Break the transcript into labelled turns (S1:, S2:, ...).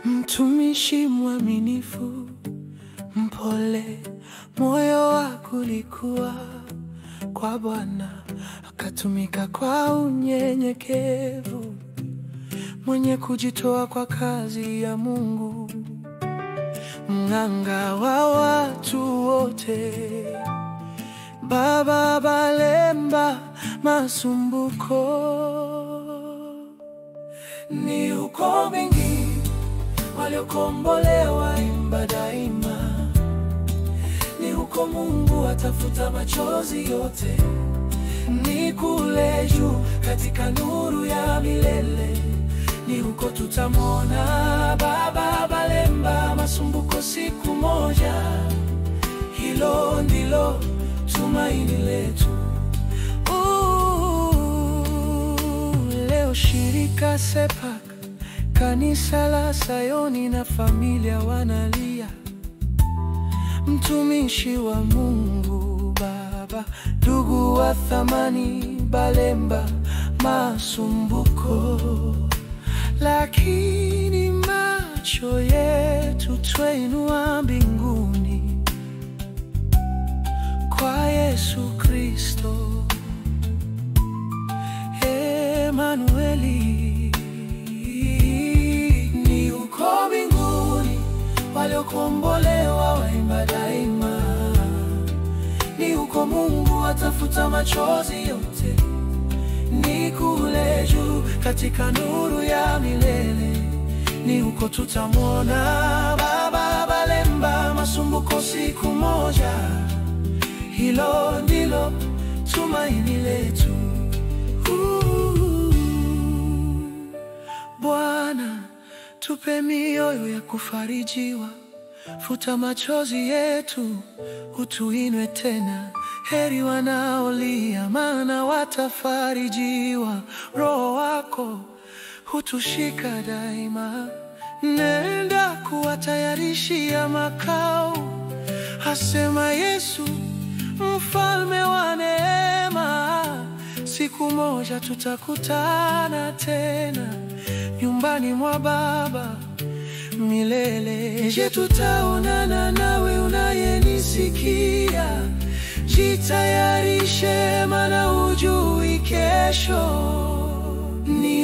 S1: Mtumishi mwaminifu, mpole, moyo wake ulikuwa kwa Bwana, akatumika kwa unyenyekevu, mwenye kujitoa kwa kazi ya Mungu, mng'anga wa watu wote. Baba Balemba Masumbuko, ni uko mingi waliokombolewa, imba daima. Ni huko Mungu atafuta machozi yote, ni kule juu katika nuru ya milele. Ni huko tutamwona Baba Balemba Masumbuko siku moja. Hilo ndilo tumaini letu. Leo shirika Sepak, kanisa la Sayoni na familia wanalia. Mtumishi wa Mungu Baba, ndugu wa thamani Balemba Masumbuko, lakini macho yetu twainua mbinguni kwa Yesu Kristo Emanueli. Ni uko mbinguni waliokombolewa waimba daima. Ni huko Mungu atafuta machozi yote, ni kule juu katika nuru ya milele. Ni huko tutamwona Baba Balemba Masumbuko siku moja. Hilo ndilo tumaini letu. Bwana, tupe mioyo ya kufarijiwa, futa machozi yetu, utuinue tena. Heri wanaolia, maana watafarijiwa. Roho wako hutushika daima. Nenda kuwatayarishia makao, asema Yesu, mfalme wa neema. Siku moja tutakutana tena nyumbani mwa Baba milele. Je, tutaonana nawe unayenisikia? Jitayarishe, maana hujui kesho. Ni